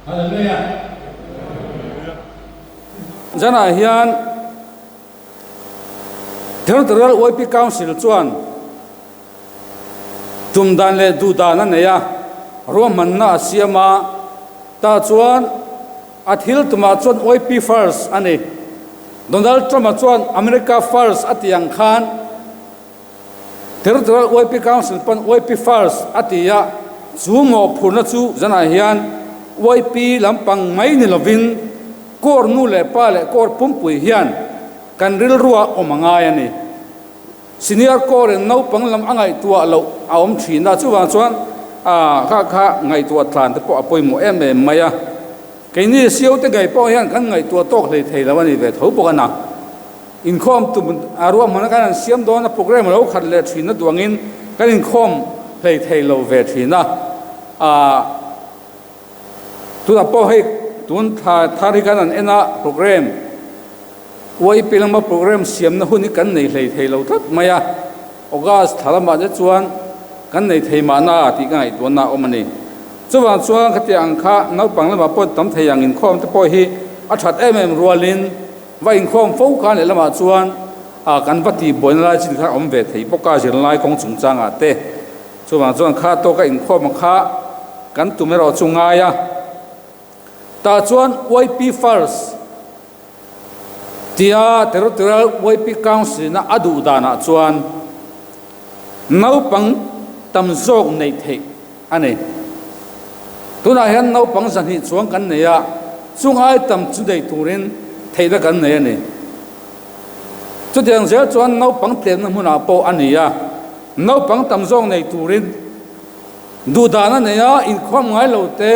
Hallelujah! Zanah hian Territorial YP Council chuan tum dan leh duh dan a nei a, ruahmanna a siam a, tah chuan a thil tumah chuan YP First a ni. Donald Trump-a chuan America First a tih ang khan Territorial YP Council pawn YP First a ti a, chu mawhphurhna chu zanah hian YP lampang mai ni lovin Corps nu leh pa leh Corps pumpui hian kan rilrua awm a ngai a ni. Senior Corps in naupang lam a ngaihtuah loh a awm thin a, chuvang chuan kha kha ngaihtuah tlan te pawh a pawimawh em em mai a. Keini sio te ngei pawh hian kan ngaihtuah tawk hlei thei lo a ni ve tho bawk a na. Inkhawm tum a ruahmanna kan han siam dawn a, programme a lo khat leh thin a duangin kan inkhawm hlei thei lo ve thin a. Tunah pawh hei tun thla thar hi kan han en a, programme YP lama programme siamna hun hi kan nei hlei thei lo tlat mai a, August thla lamah te chuan kan nei thei mahna tih ka ngaihtuahna a awm a ni. Chuvang chuan khatiang ang kha naupang lamah pawh tam thei ang inkhawm te pawh hi a that em em rualin va inkhawm fo khan lehlamah chuan kan va tihbuaina lai chin kha a awm ve thei bawk a, zirlai kawng chungchangah te. Chuvang chuan kha tawka inkhawm kha kan tum erawh chu ngai a, tah chuan YP First tia Territorial YP Council-in a duh danah chuan naupang tam zawk neih theih a ni. Tunah hian naupang 200 chuang kan nei a, chung ai tam chu nei turin theihna kan nei a ni. Chutiang zel chuan naupang tlemna hmunah pawh a ni a. Naupang tam zawk nei turin duhdan a nei a, inkhawm ngai lo te,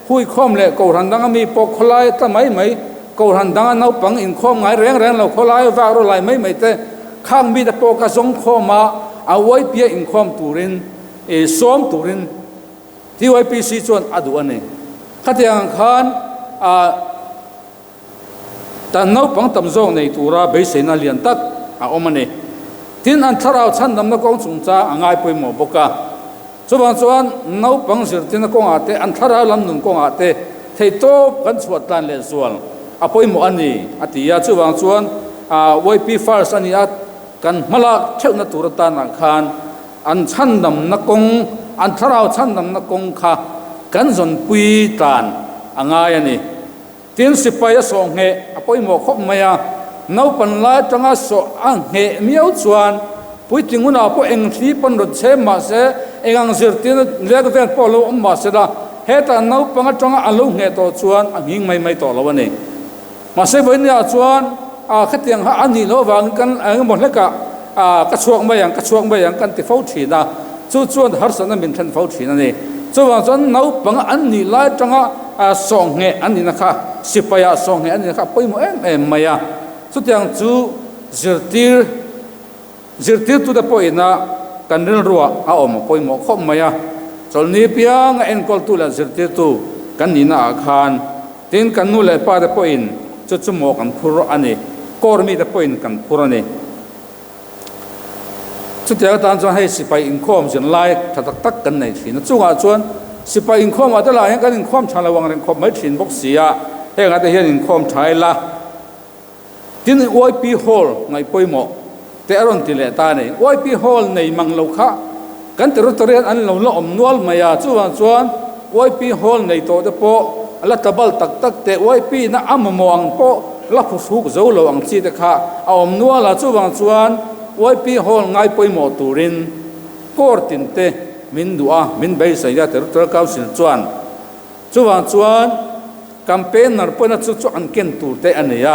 huikhawm leh kohhran danga mi pawh khawlai tla mai mai, kohhran danga naupang inkhawm ngai reng reng lo khawlai vak rawlai mai mai te, khang mite pawh ka zawng khawm a, a uaipia inkhawm turin, sawm turin TYPC chuan a duh a ni. Khatiang ang khan ah. Tan naupang tam zawk nei tura beiseina lian tak a awm a ni. Tin, an thlarau chhandamna kawng chungchang a ngai pawimawh bawk a. Chuvang chuan naupang zirtirna kawngah te, an thlarau lam nun kawngah te theihtawp kan chhuah tlan leh zual a pawimawh a ni, a ti a. Chuvang chuan YP First a ni a, kan hmalak theuhna tur atanah khan an chhandamna kawng, an thlarau chhandamna kawng kha kan zawnpui tlan a ngai a ni. Tin, sipai a sawh ngheh a pawimawh khawp mai a, naupan lai atanga sawh a ngheh miau chuan puitling hunah pawh eng thli pawn rawn chhem mah se, eng ang zirtirna lek vel pawh lo awm mah se la, hetah naupang atanga a lo ngheh tawh chuan a nghing mai mai tawh lo a ni. Mahse, vawinia chuan a khatiang kha a nih loh avangin kan eng emaw hlekah a ka chhuak mai ang, ka chhuak mai ang kan ti fo thin a, chu chuan harsatna min thlen fo thin a ni. Chuvang chuan naupang an nih lai atanga a sawhngheh an nihna kha, sipaia sawhngheh an nihna kha a pawimawh em em mai a. Chutiang chu zirtir, zirtirtute pawhina kan rilruah a awm a pawimawh khawp mai a. Chawlhni pianga enkawltu leh zirtirtu kan nihna ah khan tin kan nu leh pa te pawhin chu chu maw kan phur a ni, kawr mite pawhin kan phur a ni. Chutiang atan chuan hei sipai inkhawm zin lai tha tak tak kan nei thin a, chungah chuan sipai inkhawmah te lah hian kan inkhawm tha lo ang reng khawp mai thin bawk si a, hengah te hian inkhawm tha ila tin YP Hall ngaih pawimawh te a rawn ti leh ta a ni. YP Hall nei mang lo kha kan territory hian an lo la awm nual mai a, chuvang chuan YP Hall nei tawh te pawh a la tlabal tak tak te, YP na a mamawh ang pawh la phuhruk zo lo ang chi te kha a awm nual a, chuvang chuan YP Hall ngai pawimawh turin court tin te min duh a, min beisei a Territorial Council chuan. Chuvang chuan campaigner pawhina chu chu an ken tur te a nei a,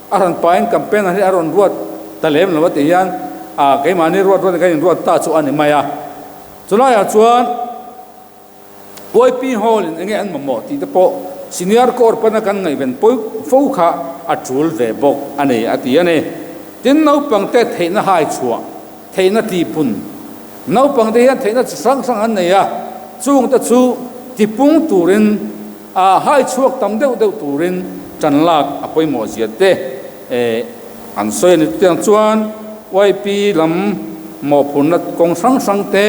a rawn pahin campaigner hi a rawn ruat ta lem lo a tih hian ah keimahni ruat ruat in kan inruat ta chu a ni mai a. Chulaiah chuan YP Hall in enge an mamawh tih te pawh Senior Corps pana kan ngaihven pawi fo kha a tul ve bawk a ni a ti a ni. Tin naupang te theihna hai chhuah, theihna tihpun, naupang te hian theihna chi hrang hrang an nei a, chung te chu tipung turin a hai chhuak tam deuh deuh turin tan lak a pawimawh zia te an sawi a ni. Chutiang chuan YP lam mawhphurhna kawng hrang hrang te,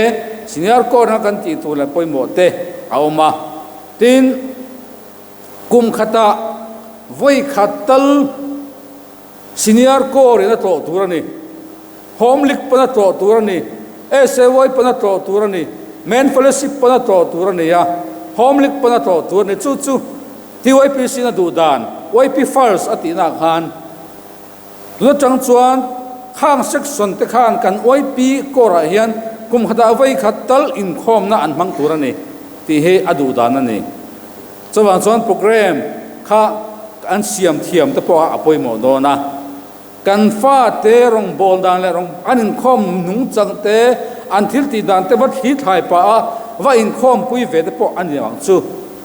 Senior Corps-a kan tih tur leh pawimawh te a awm a. Tin. Kum khatah vawi khat tal Senior Corps in a tlawh tur a ni. Home League pawn a tlawh tur a ni. SAY pawn a tlawh tur a ni. Men Fellowship pawn a tlawh tur a ni a. Home League pawn a tlawh tur a ni. Chu chu TYPC in a duh dan, YP First a tihna ah khan tun atang chuan khang section te khan kan YP Corps ah hian kum khatah vawi khat tal inkhawmna an hmang tur a ni tih hi a duh dan a ni. Chuvang chuan program kha an siam thiam te pawh a pawimawh dawn a, kan fate rawngbâwl dan leh rawng an inkhawm nungchang te, an thil tih dan te va thli thlai pah a, va inkhawm pui ve te pawh a ni ang chu.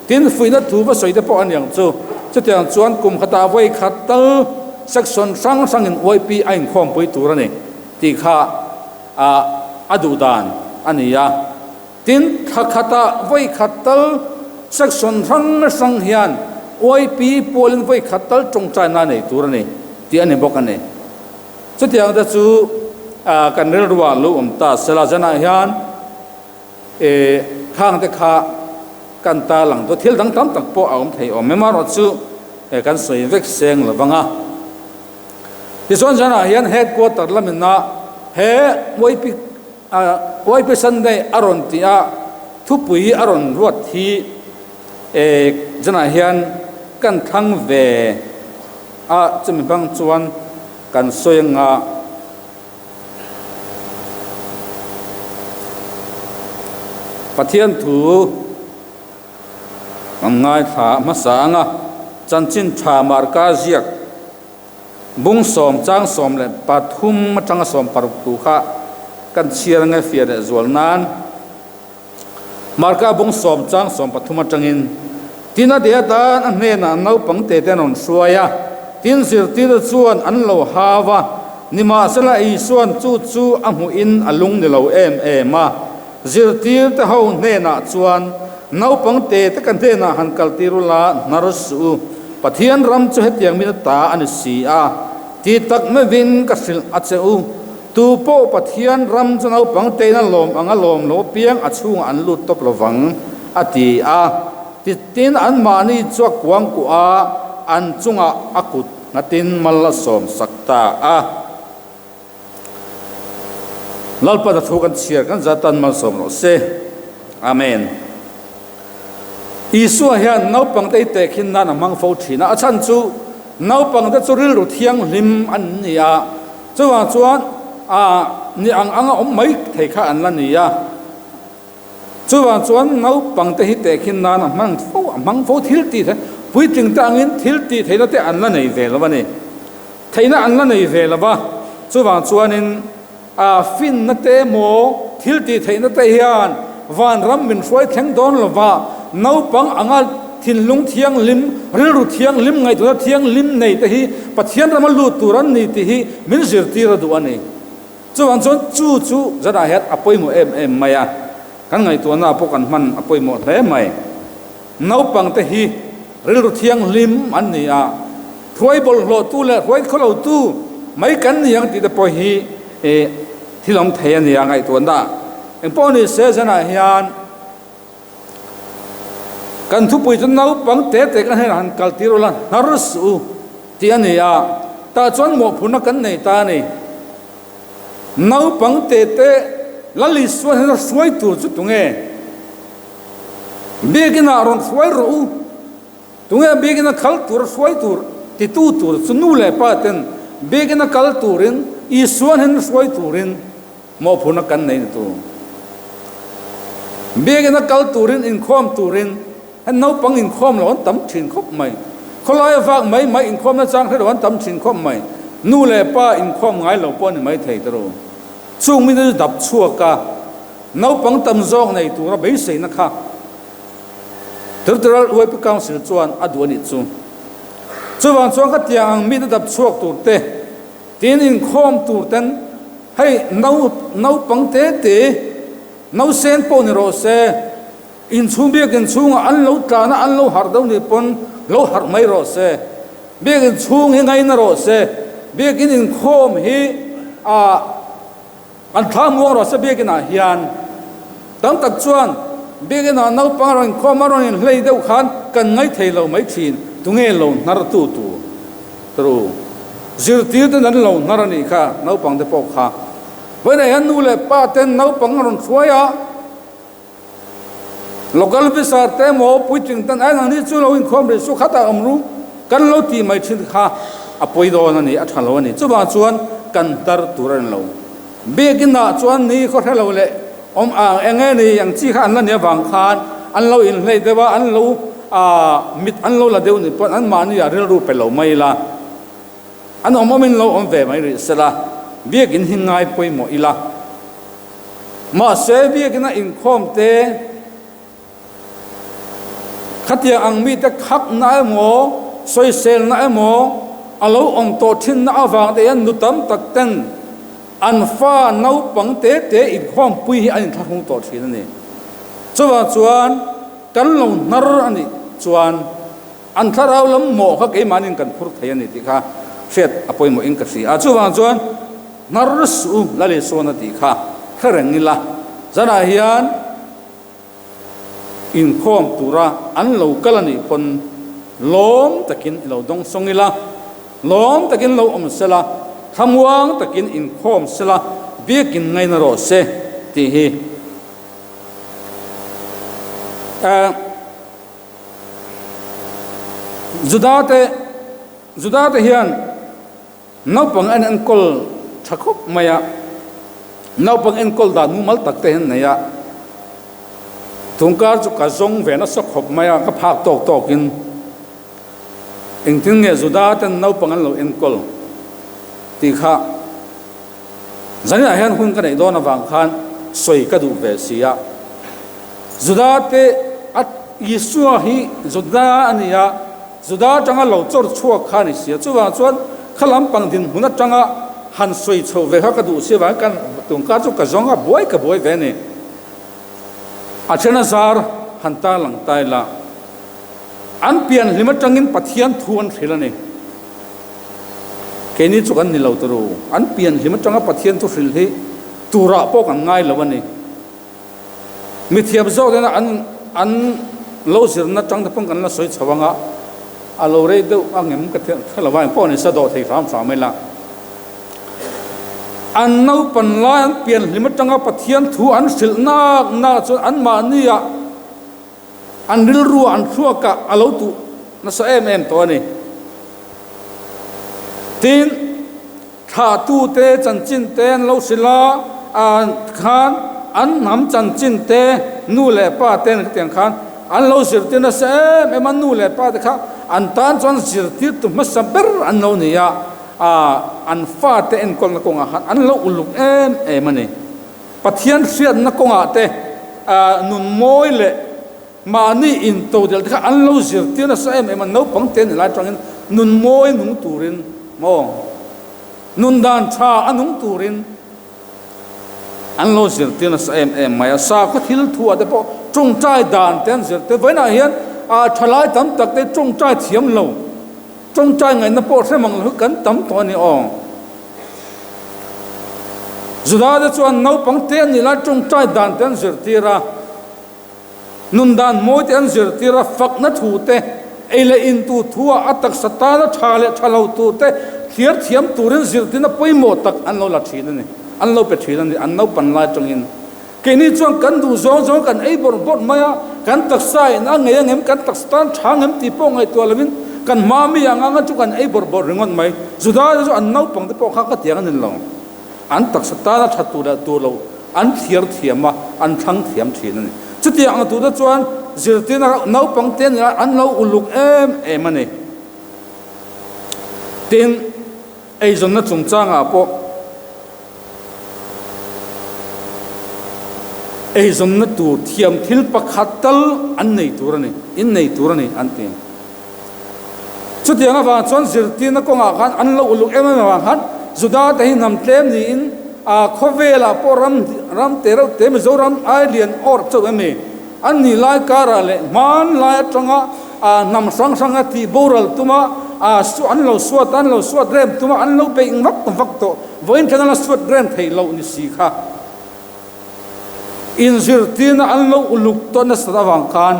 Tin, fuihna thu va sawi te pawh a ni ang chu. Chutiang chuan kum khatah vawi khat tal section hrang hrangin YP a inkhawm pui tur a ni tih kha a duh dan a ni a. Tin, thla khatah vawi khat tal section hrang hrang hian YP pualin vawi khat tal tawngtaina nei tur a ni tih a ni bawk a ni. Chutiang te chu kan rilruah lo awm ta sela zanah hian khang te kha kan ta lang dawn. Thil dang tam tak pawh a awm thei awm em amaherawhchu kan sawi vek seng lo vang a. Tichuan zanah hian headquarter lamina he YP YP Sunday a rawn tih a, thupui a rawn ruat hi zanah hian kan thlang ve a, chumi hmang chuan kan sawi anga Pathian thu kan ngaithla hmasa anga chanchin tha Marka ziak Bung sawm chang 13 atanga 16 thu kha kan chhiar nge fiah leh zual nan Marka bung sawm chang 13 atangin tin a deh atan a hnenah naupang te te an rawn hruai a, tin zirtirte chuan an lo hau a, nimahsela Isuan chu chu a hmuhin a lung ni lo em em a, zirtirte ho hnenah chuan Naupang te te ka hnenah han kaltir ula hnar suh u, Pathian ram chu hetiang min ta a ni si a, ti tak meuhin ka hrilh a che u. Tu pawh Pathian ram chu naupang tein a lawm ang a lawm lo apiang a chhungah an lut tawp lo vang, a ti a. Titin anmahni chu a kuang kuah a, an chungah a kut nghatin mal a sawmsak ta a. Lalpa thu kan chhiar kan za tan malsawm rawh se. Amen. Isua hian naupang te hi tehkhin nan a hmang fo thin a, a chhan chu naupang te chu rilru thianghlim an ni a, chuvang chuan a ni ang anga awm mai thei kha an la ni a. Chuvang chuan naupang te hi tehkhin nan a hmang fo a hmang fo thil tih theih puitling te angin thil tih theihna te an la nei ve lo a ni. Theihna an la nei ve lo va, chuvang chuanin a finna te emaw thil tih theihna te hian vanram min hruai thleng dawn lo va, naupang anga thinlung thianghlim, rilru thianghlim, ngaihtuahna thianghlim nei te hi Pathian rama lut tur an ni tih hi min zirtir a duh a ni. Chuvang chuan chu chu zanah hian a pawimawh em em mai a, kan ngaihtuahna pawh kan hman a pawimawh hle mai. Naupangte hi rilru thianghlim an ni a, hruai bawlhhlawhtu leh hruai khawlotu mai kan ni ang tih te pawh hi thil awm thei a ni a ngaihtuahna. Engpawh ni se zanah hian kan thupui chu naupang te te kan han kal tir ula hnar suh u tih a ni a, tah chuan mawhphurhna kan nei ta a ni. Naupang te te Lal Isua hian a hruai tur chu tunge? Biakinah rawn hruai rawh u. Tunge biakina kal tur hruai tur titu tur chu nu leh pa ten biakina kal turin Isuan hian hruai turin mawhphurhna kan nei ni tur. Biakina kal turin inkhawm turin heng naupang inkhawm lo an tam thin khawp mai. Khawlaia vak mai mai inkhawmna chang hre lo an tam thin khawp mai. Nu leh pa inkhawm ngai lo pawh a ni mai thei ta ru. Chung mite chu dap chhuak a. Naupang tam zawk nei tura beiseina kha Territorial UAP Council chuan a duh a nih chu. Chuvang chuan ka tiang ang mite dap chhuak tur te, tin inkhawm tur ten hei nau naupang te te, nausen pawh ni rawh se, inchhung biakin chhungah an lo tlan a, an lo harh deuh nih pawn lo harh mai rawh se. Biakin chhung hi ngaina rawh se. Biakin inkhawm hi ah An thla muang rawh se biakinah hian tam tak chuan biakinah naupang a rawn inkhawm a rawn inhlei deuh khan kan ngaithei lo mai thin, tunge lo hnar tu tur tru zirtir ten an lo hnar a nih kha naupang te pawh kha. Vawiinah hian nu leh pa ten naupang a rawn hruai a, local officer te emaw puitling ten ai nangni chu lo inkhawm rih su khatah awm ru kan lo tih mai thin kha a pawi dawn a ni, a tha lo a ni. Chuvang chuan kan hnar tur a ni lo. Biakin ah chuan ni khaw hre lo leh awm ang eng nge ni ang chi kha an la nih avang khan an lo inhlei deuh a, an lo mit an lo la deuh ni pawn anmahni ah rilru pe lo mai ila, an awm awmin lo awm ve mai rih sela, biakin hi ngai pawimawh ila. Mahse biakin a inkhawm te Khatiang ang mite khakna emaw, sawiselna emaw a lo awm tawh thinna avang te hian nu tam tak ten an fa naupang te te inkhawmpui hi an inthlahrung tawh thin a ni. Chuvang chuan kan lo hnar a nih chuan an thlarau lam mawh kha keimahniin kan phur thei a ni tih kha hriat a pawimawhin ka hria a. Chuvang chuan hnar suh u Lalisawna tih kha hre reng ila zanah hian Inkhawm tura an lo kal a nih pawn lawm takin i lo dawng sawng ila, lawm takin lo awm sela, thlamuang takin inkhawm sela, biakin ngaina rawh se tih hi Juda-te Juda-te hian Naupang an enkawl tha khawp mai a, naupang enkawl dan mumal tak te hian nei a, tungkar chu ka zawng ve nasa khawp mai a, ka phak tawk tawkin engtin nge Juda ten naupang an lo enkawl tih kha zaninah hian hun ka neih dawn avang khan sawi ka duh ve si a, Juda te a Isua hi Juda a ni a. Juda atanga lo chawr chhuak kha a ni sia. Chuvang chuan kha lampang dinhmun atanga han sawi chho ve kha ka duh si avangin kan tungkar chu ka zawng a, buai ka buai ve a ni. A then a zar han tar lang ta ila, an pian hlim atangin Pathian thu an hrilh a ni. Keini chu kan ni lo turu. An pian hlim atanga Pathian thu hrilh hi turah pawh kan ngai lo a ni. Mithiam zawk nen an an lo zirna tang te pawn kan la sawi chho anga a lo rei deuh ang em ka hre lo va engpawh ni se dawh thei hram hram ila. An naupan lai an pian hlim atanga Pathian thu an hrilh nak nak chuan anmahni ah An rilru an thluak ah a lo tuh nasa em em tawh a ni. Tin, thlahtute chanchin te an lo hrilh a, ah khan an hnam chanchin te nu leh pa te khatiang khan an lo zirtir nasa em em a, nu leh pa te kha an tan chuan zirtirtu hmasa ber an lo ni a, ah an fate enkawlna kawngah khan an lo uluk em em a ni. Pathian hriatna kawngah te nun mawi leh mahni intodelh te kha an lo zirtir nasa em em a, naupang te ni lai atangin nun mawi nung turin maw nun dan tha a nung turin an lo zirtir nasa em em mai a, sakhaw thil thu ah te pawh tawngtai dan te an zirtir vawiinah hian thalai tam tak te tawngtai thiam lo tawngtai ngaihna pawh hre mang lo hi kan tam tawh a ni aw. Juda te chuan naupang te an nih lai tawngtai dan te an zirtir a, nun dan mawi te an zirtir a, fakna thu te, ei leh in tur thu ah a taksa tana tha leh tha lo tur te thliar thiam turin zirtirna pawimawh tak an lo la thin a ni, an lo pe thin a ni an naupan lai atangin. Keini chuan kan duh zawng zawng kan ei bawrh bawrh mai a, kan taksa in a ngei angem, kan taksa tan tha angem tih pawh ngaihtuah lovin kan hma mi ang anga chu kan ei bawrh bawrh ringawt mai. Juda te chu an naupang te pawh kha ka tiang a ni lo. An taksa tana tha tur leh tur lo an thliar thiam a, an thlang thiam thin a ni. Chutiang ang tur te chuan zirtirna naupang te nia an lo uluk em em a ni. Tin, eizawnna chungchangah pawh Eizawnna tur thiam thil pakhat tal an nei tur a ni, in nei tur a ni an ti. Chutiang avang chuan zirtirna kawngah khan an lo uluk em em avang khan Juda te hi hnam tlem niin a khawvelah pawh ram ram te reuh te Mizoram ai lian awrh chauh em ni? An nih lai karah leh hmanlai atanga a hnam hrang hranga tih boral tuma a an lo suat a, an lo suat rem tuma an lo beih vak vak tawh. Vawiin thlen a la suat rem theih loh ni si kha. Inzirtirna an lo uluk tawh nasat avang khan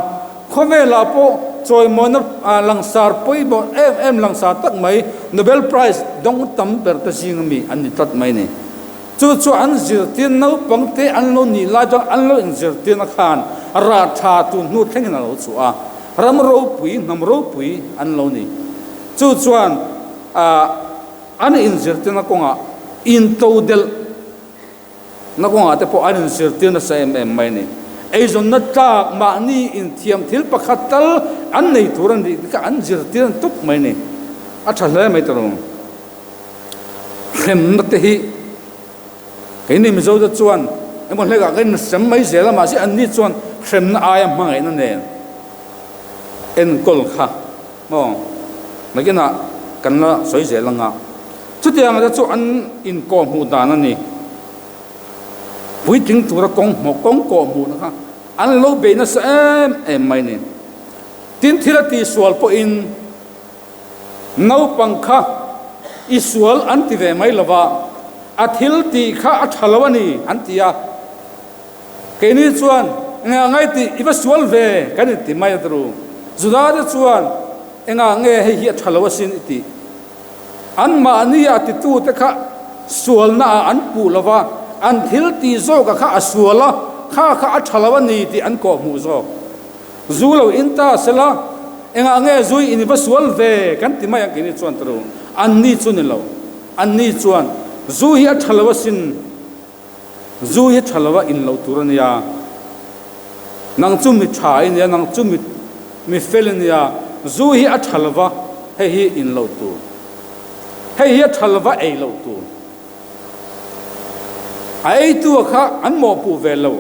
khawvelah pawh chawimawina langsar pawimawh em em langsar tak mai Nobel Prize dawng tam ber te zinga mi an ni tlat mai a ni. Chu chu an zirtir naupang te an lo nih lai chuan an lo inzirtirna khan rah tha tun hnu thlengin a lo chhuah a, ram ropui, hnam ropui an lo ni. Chu chuan an inzirtirna kawngah intodelh na kawngah te pawh an inzirtir nasa em em mai a ni. Eizawnna tlak mahni inthiam thil pakhat tal an nei tur a nih kha an zirtir tup mai a ni. A tha hle mai ta lo. Hremna te hi keini Mizo te chuan emaw hlekah kan inhrem mai zel a, mahse anni chuan hremna aia hmangaihna nen enkawl kha maw nakinah kan la sawi zel anga chutiang te chu an inkawh hmuh dan a ni. Puitling tura kawng hmawh kawng kawh hmuhna kha an lo bei nasa em em mai a ni. Tin thil a tihsual pawhin Naupang kha i sual an ti ve mai lova, a thil tih kha a tha lo a ni an ti a. Keini chuan engah ngai tih i va sual ve kan inti mai a tru. Juda te chuan engah nge hei hi a tha lo asin i tih. Anmahni a titute kha sualna ah an puh lova, an thil tih zawka kha a sual a, kha kha a tha lo a ni tih an kawhhmuh zawk. Zu lo in ta sela, engah nge zui in va sual ve kan ti mai ang keini chuan tawrh u. Anni chu ni lo. Anni chuan zu hi a tha lo asin, zu hi tha lo a in lo tur a nia. Nang chu mi tha i nia, nang chu mi mi fel i nia, zu hi a tha lo va, hei hi in lo tur. Hei hi a tha lo va ei lo tur. A eitu a kha an mawhpuh ve lo,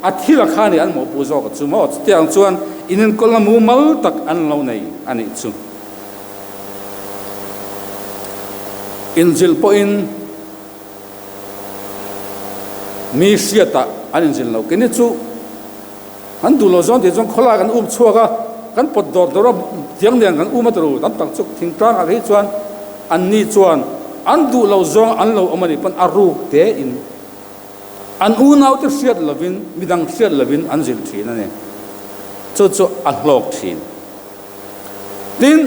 a thil a kha nih an mawhpuh zawk a chu maw? Chutiang chuan inenkawlna mumal tak an lo nei a nih chu. Inzilh pawhin mi hriatah an inzilh lo. Keini chu An duh lo zawng tih chuan khawlai kan um chhuak a, kan pawt dawr dawr a, tiang nen kan um a turu tam tak chu thingtlang ah hi chuan an ni chuan an duh lo zawng an lo awm a nih pawn a ruk te in an unau te hriat lovin midang hriat lovin an zilh thin a ni. Chu chu a hlawk thin. Tin,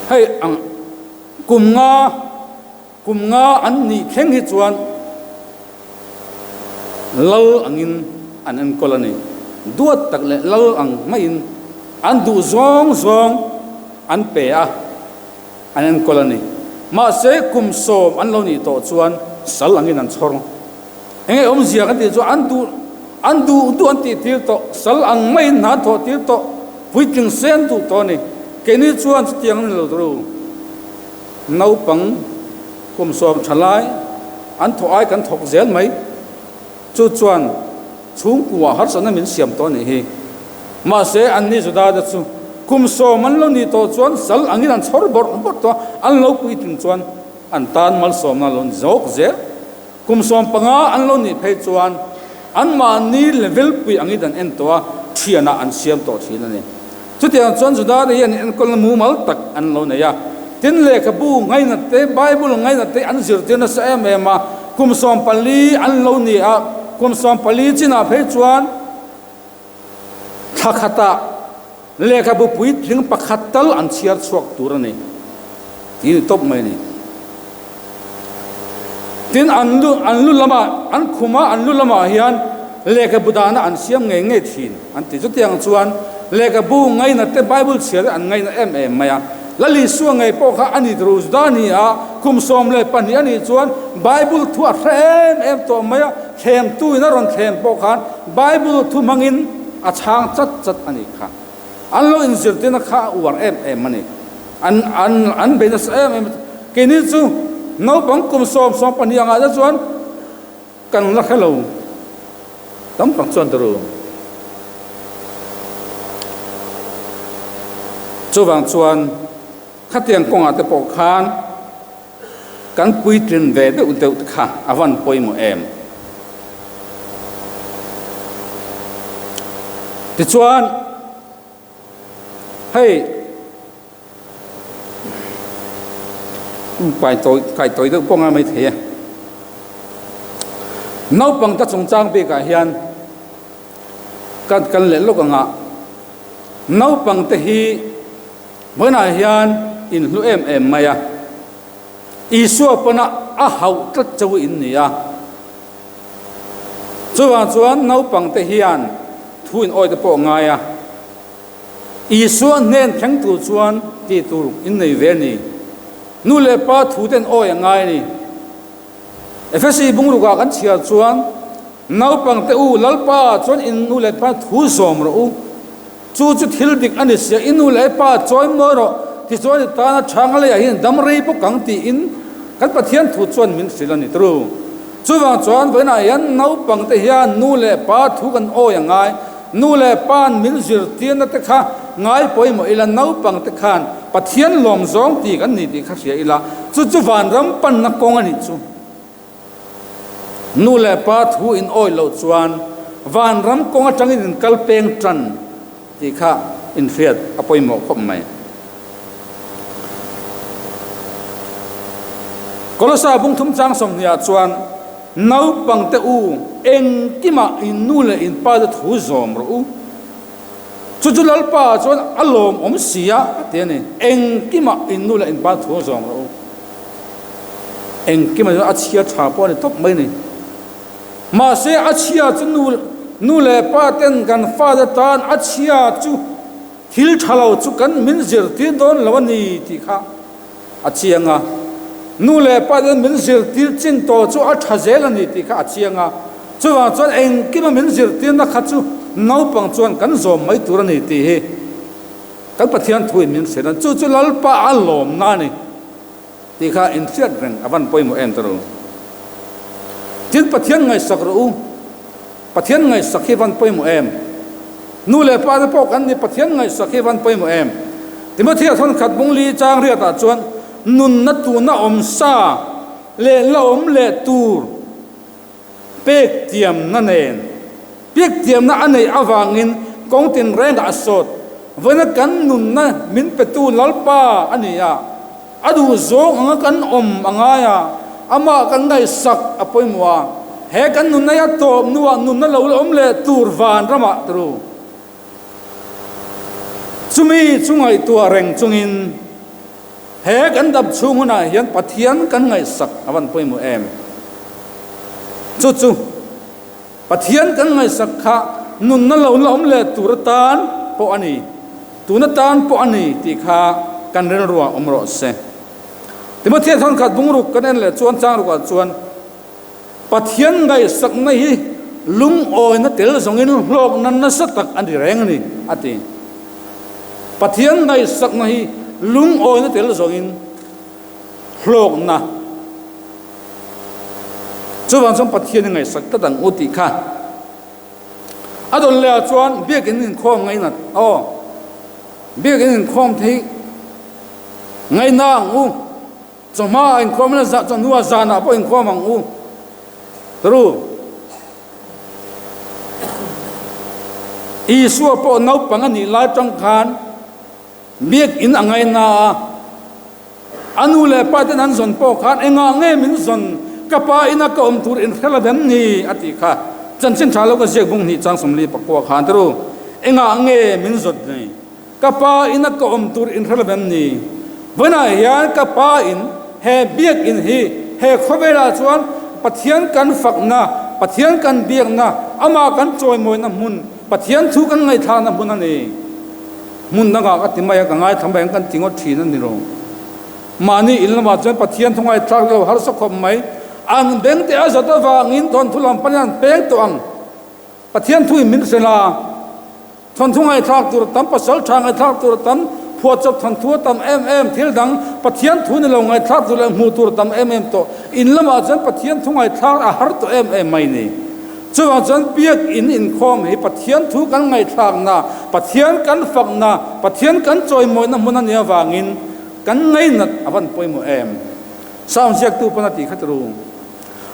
hei ang kum nga Kum nga an nih thleng hi chuan lal angin an enkawl a ni. Duat tak leh lal ang maiin an duh zawng zawng an pe a, an enkawl a ni. Mahse kum sawm an lo nih tawh chuan sal angin an chhawr. Enge awmzia kan tih chuan an duh an duh duh an tih tir tawh, sal ang maiin hna an thawh tir tawh, puitling se an duh tawh a ni. Keini chuan chutiang an ni lo tur. Naupang kum sawm tha lai an thawh ai kan thawk zel mai. Chu chuan chhungkua harsatna min siam tawh a nih hi. Mahse anni Juda te chu kum sawm an lo nih tawh chuan sal angin an chhawr bawrh bawrh tawh a, an lo puitling chuan an tan malsawmna a lo ni zawk zel. Kum 15 an lo nih phei chuan anmahni level pui angin an en tawh a, thianah an siam tawh thin a ni. Chutiang chuan Judate hian enkawlna mumal tak an lo nei a. Tin, lehkhabu ngainat te, Bible ngainat te an zirtir nasa em em a. Kum 14 an lo ni a, kum 14 chinah phei chuan thla khatah Lehkhabu puitling pakhat tal an chhiar chhuak tur a ni tih ni tawp mai a ni. Tin, an lu an lu lamah an khuma an lu lamah hian lehkhabu dahna an siam ngei ngei thin an ti. Chutiang chuan lehkhabu ngaina te Bible chhiar hi an ngaina em em mai a. Lal Isua ngei pawh kha a ni tur Juda ni a, kum 12 a nih chuan Bible thu a hre em em tawh mai a, thlemtuin a rawn thlem pawh khan Bible thu hmangin A chhang chat chat a nih kha. An lo inzirtirna kha a uar em em a ni. An an an bei nasa em em a. Keini chu naupang kum sawm sawm pahnih angah te chuan kan la hre lo tam tak chuan ta ru. Chuvang chuan khatiang kawngah te pawh khan Kan puitlin ve deuh deuh te kha a van pawimawh em? Tichuan, hei kai tawi kai tawi deuh pawh ngai mai thei e. Naupang te chungchang bikah hian kan kan leh lawk anga. Naupangte hi vawiinah hian in hlu em em mai a, Isua pawn a hauh tlat chauh in ni a. Chuvang chuan naupangte hian thu in awite pawh ngai a, Isua hnen thleng tur chuan tih tur in nei ve a ni. Nu leh pa thu ten awi a ngai a ni. Efesi bungrukah kan chhiar chuan, Naupangte u, Lalpa chuan in nu leh pa thu zawm rawh u. Chu chu thil dik a ni sia, i nu leh pa chawi mawi rawh, tichuan i tana chhang a leiah hian dam rei bawk ang tiin kan Pathian thu chuan min hrilh a ni tru. Chuvang chuan vawiinah hian naupangte hian nu leh pa thu kan awi a ngai. Nu leh pa'n min zirtirna te kha ngai pawimawh ila, naupangte khan Pathian lawm zawng ti kan ni tih kha hria ila, chu chu vanram panna kawng a nih chu. Nu leh pa thu in awih loh chuan vanram kawng atangin in kal peng tan tih kha inhriat a pawimawh khawp mai. Kolosa bungthum chang sawmhnih ah chuan naupangte u engkimah in nu leh in pa te thu zawm rawh u. Chu chu Lalpa chuan a lawmawm si a a ti a ni. Engkimah in nu leh in pa thu zawm rawh u. Engkimah chuan a chhia tha pawh a ni tawp mai a ni. Mahse a chhia chu nu nu leh pa ten kan fate tan a chhia chu thil tha lo chu kan min zirtir dawn lo a ni tih kha a chiang a. Nu leh pa ten min zirtir chin tawh chu a tha zel a ni tih kha a chiang a. Chuvang chuan engkima min zirtirna kha chu naupang chuan kan zawm mai tur a ni tih hi kan Pathian thuin min hrilh a. Chu chu Lalpa a lawmna a ni tih kha inhriat reng a van pawimawh em tawh. Tin, Pathian ngaihsak rawh u. Pathian ngaihsak hi van pawimawh em? Nu leh pa te pawh kan ni, Pathian ngaihsak hi van pawimawh em? Timothea thawnkhat bungli chang riatah chuan nunna tuna awm sa leh la awm leh tur pek tiamna nen pek tiamna a neih avangin kawng tinrengah a sawt. Vawiina kan nunna min petu Lalpa a ni a, a duh zawng anga kan awm a ngai a, amah kan ngaihsak a pawimawh a, he kan nunna hi a tawp hnuah nunna lo la awm leh tur vanramah turu. Chumi chu ngaihtuah reng chungin He kan dam chhung hunah hian Pathian kan ngaihsak a van pawimawh em? Chu chu Pathian kan ngaihsak kha nunna lo la awm leh tur atan pawh a ni, tun atan pawh a ni tih kha kan rilruah awm rawh se. Timothea thawnkhat bungruk kan en leh chuan chang rukah chuan Pathian ngaihsakna hi lungawina tel zawngin hlawkna nasa tak a ni reng a ni, a ti. Pathian ngaihsakna hi lungawina tel zawngin hlawkna chuvang chuan Pathian i ngaihsak tlat ang u tih kha a dawn leh ah chuan biakin inkhawm ngainat aw biakin inkhawm thei ngaina ang u. Chawhma a inkhawm ila chawhnu a zanah pawh inkhawm ang u. Tru. Isua pawh naupang a nih lai tang khan biakinn a ngaina a, a nu leh pa ten an zawn pawh khan engah nge min zawn, ka pa ina ka awm tur inhre lo em ni a tih kha chanchin tha lo ka ziak bung hnih chang 40 pakua khan tru. Engah nge min zawn ni? Ka pa ina ka awm tur in hre lo em ni? Vawiinah hian ka pa in he biakinn hi he khawvelah chuan Pathian kan fakna, Pathian kan biakna, amah kan chawimawina hmun, Pathian thu kan ngaihthlakna hmun a ni. Hmun dangah ka ti mai a, ka ngaithla mai ang kan ti ngawt thin a ni lo. Mahni in lamah chuan Pathian thu ngaihthlak lo harsa khawp mai. An beng te a zawt avangin thawnthu lam panin an peng tawh ang. Pathian thu in min hrilh a. Thawnthu ngaihthlak tur a tam, pasal tha ngaihthlak tur a tam, phuahchawp thawnthu a tam em em, thil dang Pathian thu ni lo ngaihthlak tur leh hmuh tur a tam em em tawh. In lamah chuan Pathian thu ngaihthlak a har tawh em em mai ni. Chuvang chuan biak in inkhawm hi Pathian thu kan ngaihthlakna, Pathian kan fakna, Pathian kan chawimawina hmun a nih avangin kan ngainat a van pawimawh em. Sound ziaktu pawn a tih kha turu.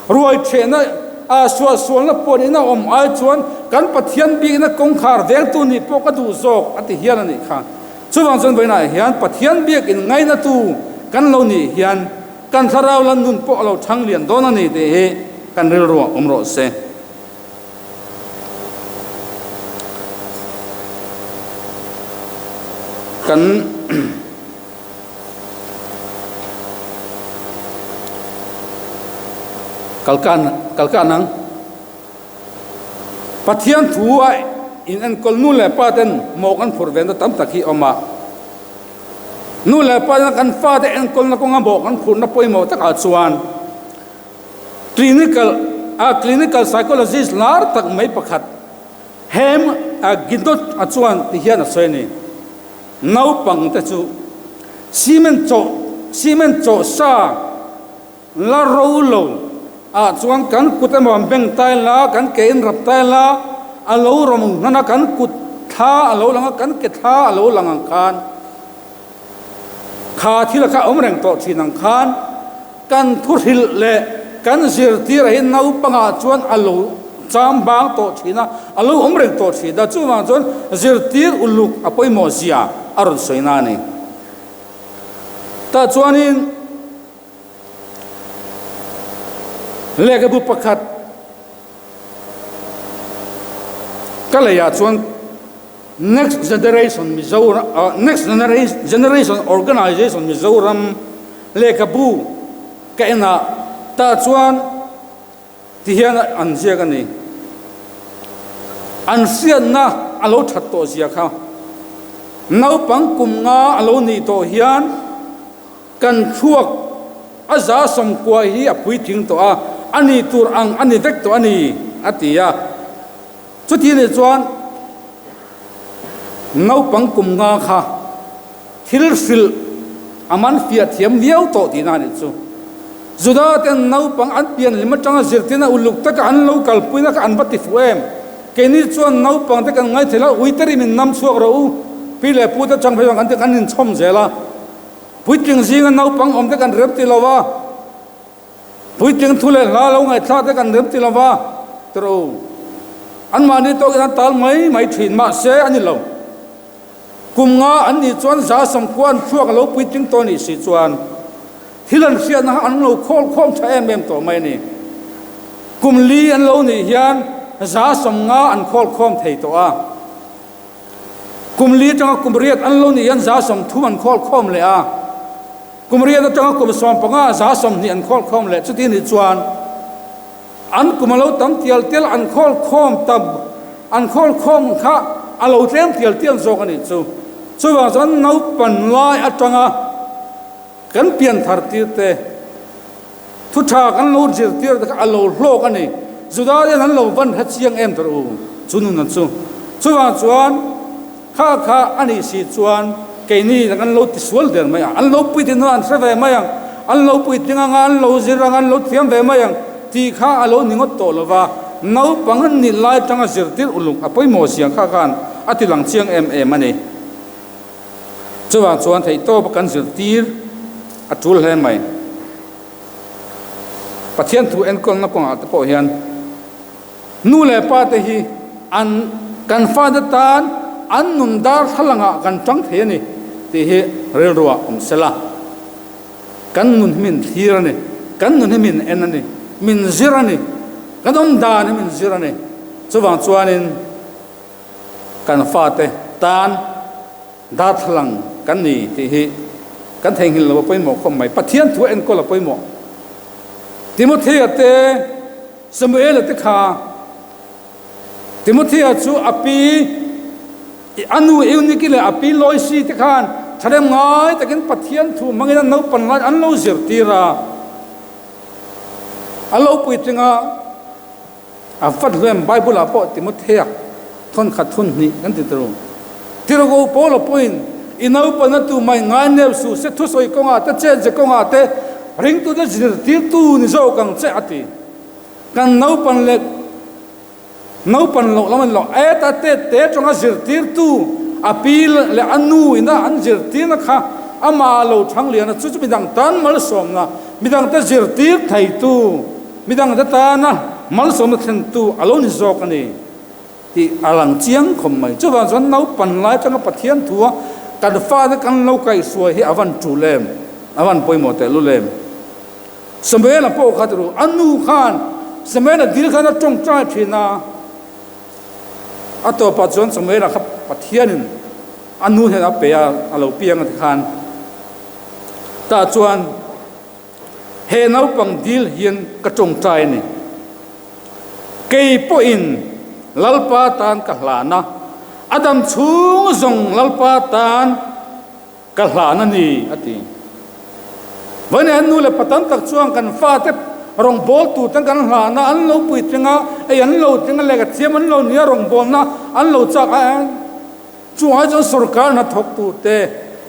Ruai ṭhehna ah suahsualna puan in a awm ai chuan kan Pathian bikna kawngkhar vengtu nih pawh ka duh zawk a ti hian a nih kha. Chuvang chuan vawiinah hian Pathian biakin ngainatu kan lo nih hian kan thlarau lan nun pawh a lo ṭhang lian dawn a ni tih hi kan rilruah awm rawh se. Kan kalkan kalkan ang. Pathian thu a in enkawl nu leh pa ten mawh kan phurh ve na tam tak hi a awm a. Nu leh pa ten kan fate enkawlna kawnga mawh kan phurhna pawimawh takah chuan clinical a clinical psychologist lar tak mai pakhat Hem a Gidot a chuan ti hian a sawi a ni. Naupang te chu cement chawh cement chawh sa La ro lo ah chuan kan kut emaw an beng tai la, kan ke in rap tai la, a lo rawm hnan a, kan kut thla a lo lang a, kan ke thla a lo lang ang khan kha thil kha a awm reng tawh thin ang khan kan thu hrilh leh kan zirtir ah hian naupangah chuan a lo cham bang tawh thin a, a lo awm reng tawh thin a, chuvang chuan zirtir uluk a pawimawh zia a rawn sawi na a ni. Tah chuanin. Lehkhabu pakhat ka leiah chuan Next Generation Mizoram Next Generation Organization Mizoram lehkhabu ka en a, tah chuan ti hian an ziak a ni. An hriatna a lo that tawh zia kha naupang kum nga a lo nih tawh hian. Kan thluak a za sawmkua hi a puitling tawh a, a nih tur ang a ni vek tawh a ni, a ti a. Chuti nih chuan naupang kum nga kha thil hrilh a man fiah thiam viau tawh tihna a nih chu. Juda ten naupang an pian hlim atanga zirtirna uluk taka an lo kalpuina kha an va ti fuh em? Keini chuan naupang te kan ngaithei la, uite rim in nam chhuak rawh u, pi leh pu te chang phei chuan kan ti kan inchhawm zel a. Puitling zinga naupang awm te kan rem ti lo va, puitling thu leh hla lo ngaihthlak te kan rem ti lo va, tiro u. Anmahni tawkin an tal mai mai thin, mahse a ni lo. Kum nga an nih chuan za samkhua an thluak a lo puitling tawh nih si chuan thil an hriatna kha an lo khawl khawm tha em em tawh mai a ni. Kum li an lo nih hian za samnga an khawl khawm thei tawh a. Kum li atanga kum riat an lo nih hian 30 an khawl khawm leh a, kum riat atanga kum 15 20 an khawl khawm leh. Chuti nih chuan an kum a lo tam tial tial, an khawl khawm tam, an khawl khawm kha a lo tlem tial tial zawk a nih chu. Chuvang chuan naupan lai atanga kan pian thar tir te, Thu tha kan lo zirtir te kha a lo hlawk a ni. Juda hian an lo van hre chiang em tawh u chu nuna chu. Chuvang chuan kha kha a nih si chuan keini kan lo tisual der mai ang, an lo puitling hnu an hre ve mai ang, an lo puitling anga an lo zir anga an lo thiam ve mai ang tih kha a lo ni ngawt tawh lo va, naupang an nih lai atanga zirtir uluk a pawimawh zia kha khan a ti lang chiang em em a ni. Chuvang chuan theihtawp a kan zirtir a tul hle mai. Pathian thu enkawlna kawngah te pawh hian nu leh pa te hi an kan fate tan an nun darthlalangah kan tang thei a ni tih hi rilruah awm sela. Kan nun hi min thlir a ni, kan nun hi min en a ni, min zir a ni, kan awm dan hi min zir a ni. Chuvang chuanin Kan fate tan darthlalang kan ni tih hi kan theihnghilh lo a pawimawh khawp mai. Pathian thu a enkawl a pawimawh. Timothea te, Samuela te kha Timothea chu a pi a nu Euniki leh a pi Loisi te khan thahnem ngai takin Pathian thu hmangin an naupan lai an lo zirtir a. A lo puitling a. A vat hluain Bible ah pawh Timothea thawnkhat thun hnih kan ti turu. Tirhkoh Paula pawhin i naupana tu mai ngai neu suh se thusawi kawngah te chenze kawngah te ringtute zirtirtu ni zawk ang che a ti. Kan naupan leh naupan loh lam a ni lo. Eta te te atanga zirtirtu a pi leh a nu ina an zirtirna kha amah lo thang lian a chu chu midang tan malsawmna midangte zirtir theitu Midangte tana malsawmna thlentu a lo ni zawk a ni tih a lang chiang khawp mai. Chuvang chuan naupan lai atanga Pathian thua kan fate kan lo kaihhruai hi a van tul em, a van pawimawh tehlul em. Samuela pawh kha ti ru, a nu khan Samuela dil khan a tawngtai thin a, a tawpah chuan Samuela kha Pathianin. A nu hnenah a pe a, a lo piang a tikhan. Tah chuan he naupang dil hian ka tawngtai a ni. Kei pawhin Lalpa tan ka hlan a, a dam chhung zawng Lalpa tan ka hlan a ni, a ti. Vawiin an nu leh pa tam tak chuan kan fate rawngbâwl tur ten kan hlan a, an lo puitling a, ei an lo tling a, lehkha thiam an lo ni a, rawngbâwlna an lo chak a, Chungah chuan sorkar hna thawk tur te,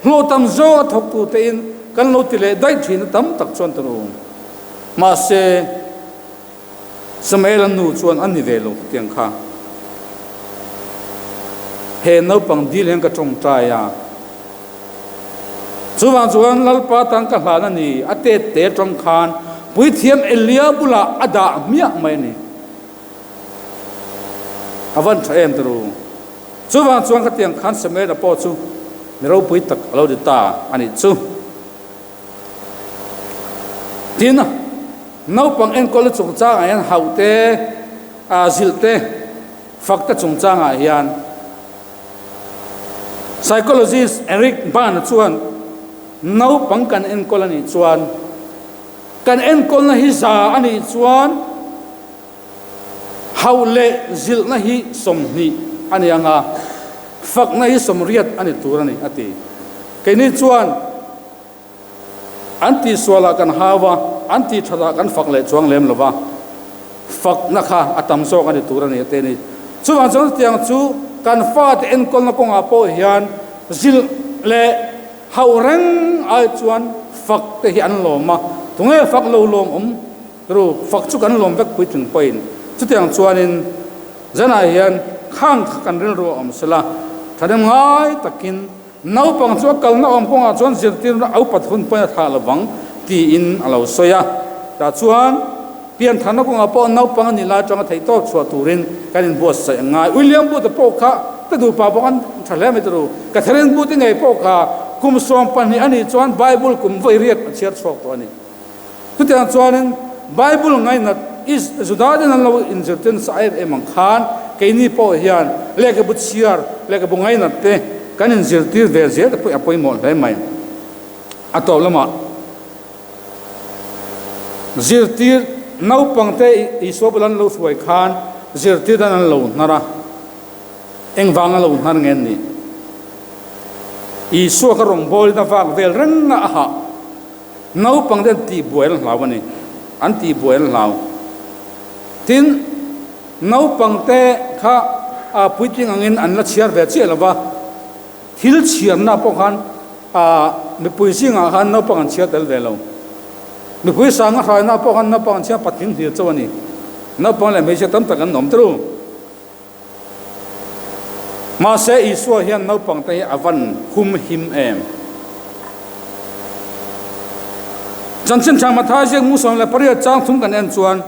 hlawh tam zawk a thawk tur te in kan lo ti leh daih thin a tam tak chuan tur u. Mahse, Samuel-a nu chuan a ni ve lo khatiang kha. He naupang dil hian ka tawngtai a. Chuvang chuan Lalpa tan ka hlan a ni, a tet te atang khan Puithiam Elia bulah a dah hmiah mai a ni. A van tha em tur u. Chuvang chuan khatiang khan Samuela pawh chu mi ropui tak a lo ti ta a nih chu. Tin, naupang enkawlna chungchangah hian hauh te, zilh te, fak te chungchangah hian Psychologist Eric Berne chuan naupang kan enkawl a nih chuan kan enkawlna hi za a nih chuan Hauh leh zilhna hi 20 a ni ang a, fakna hi 80 a ni tur a ni, a ti. Keini chuan an tihsualah kan hau a, an tihthatah kan fak leh chuang lem lo va, fakna kha a tam zawk a ni tur a ni, a ti a ni. Chuvang chuan chutiang chu kan fate enkawlna kawngah pawh hian zilh leh hauh reng ai chuan fak te hi an lawm a, tunge fak lo lawm awm? Ru, fak chu kan lawm vek puitling pawhin chutiang chuanin zanah hian khang kha kan rilru a awm sela, thahnem ngai takin naupang chu a kalna awm kawngah chuan zirtirna a upat hun pawhin a thlah lovang tiin a lo sawi a. Tah chuan piantharna kawngah pawh naupang a nih lai atanga theihtawp chhuah turin kan inbuatsaih a ngai. William Booth-a pawh kha ka duhpa bawk an tha hle mai ta ru. Catherine Booth-i ngei pawh kha kum 12 a nih chuan Bible kum vawi riat a chhiar chhuak tawh a ni. Chutiang chuanin Bible ngainat Is Juda ten an lo inzirtir nasa em em ang khan keini pawh hian lehkhabu chhiar, lehkhabu ngainat te kan inzirtir ve zel te pawh a pawimawh hle mai. A tawp lamah zirtir naupang te Isua bula an lo hruai khan zirtir dan an lo hnar a, engvanga lo hnar nge an nih? Isua kha rawngbawlin a vak vel reng a, a hah. Naupang te an tihbuai an hlau a ni, an tihbuai an hlau. Tin, naupang te kha a puitling angin an la chhiar ve chiah lo va, thil chhiarna pawh khan mipui zingah khan naupang an chhiar tel ve lo. Mipui sanga hraina pawh khan naupang an chhiar patling hlir chauh a ni. Naupang leh hmeichhia tam tak an awm tru. Mahse, Isua hian naupangte hi a van hum him em? Chanchin Tha Mathai ziak mu 18 chang thum kan en chuan,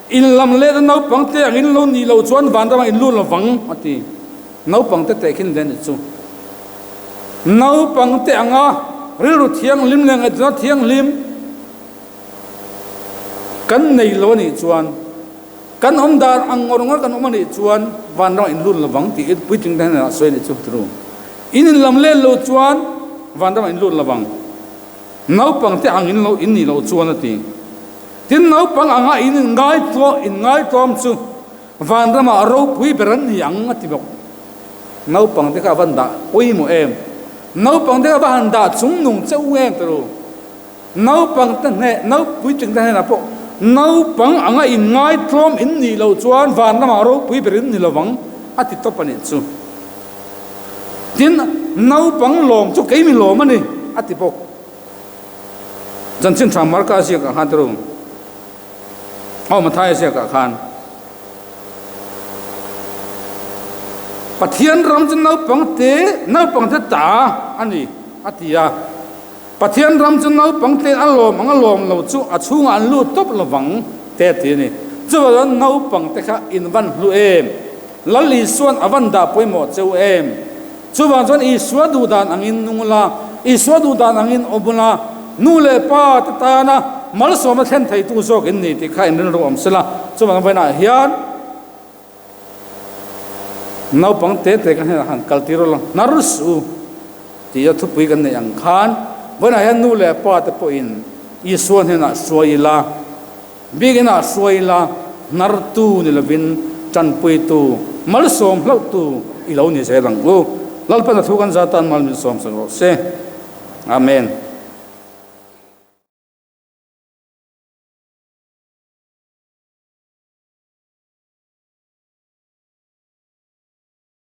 In lam let a naupangte ang in lo nih loh chuan van ramah in lut lo vang, a ti. Naupangte tehkhin hle ni chu. Naupangte anga rilru thianghlim leh ngaihtuahna thianghlim kan nei lo a nih chuan, Kan awm dan ang ngawr ngawr kan awm a nih chuan vanram ah in lut lovang tih in puitling te hnenah sawi a nih chu turu. In in lam len lo chuan vanram ah in lut lovang. Naupang te ang in lo in nih loh chuan a ti. Tin naupang anga in in ngaitluah in ngaitlawm chu vanram ah ropui ber an ni ang a ti bawk. Naupang te kha a van dah pawimawh em. Naupang te kha a va han dah chungnung cheu em turu. Naupang te hneh, naupuitling te hnenah pawh naupang anga inngai tlawm in nih loh chuan van lamah ropui ber in ni lovang a ti tawp a nih chu. Tin, naupang lawm chu kei mi lawm a ni a ti bawk. Chanchin Tha Marka ziakah khan te ru, aw Mathaia ziakah khan Pathian ram chu naupang te, naupang te ta a ni a ti a. Pathian ram chu naupang tleng a lawm ang a lawm lo chu a chhungah an lut tawp lovang te a ti a ni. Chuvang chuan naupang te kha in van hlu em? Lal Isua'n a van dah pawimawh cheu em? Chuvang chuan Isua duh dan angin nung ula, Isua duh dan angin awm ula, nu leh pa te tana malsawmna thlen theitu zawk in ni tih kha in rilru awm sela. Chuvang vawiinah hian naupang te te ka hnenah han kaltir ula, hnar suh u. Tia thupui kan neih ang khan vawiinah hian nu leh pa te pawhin Isua hnenah hruai ila, biakinah hruai ila, hnartu ni lovin tanpuitu, malsawm hlauhtu i lo ni zel ang u. Lalpan a thu kan zat tan mal min sawm sak rawh se. Amen.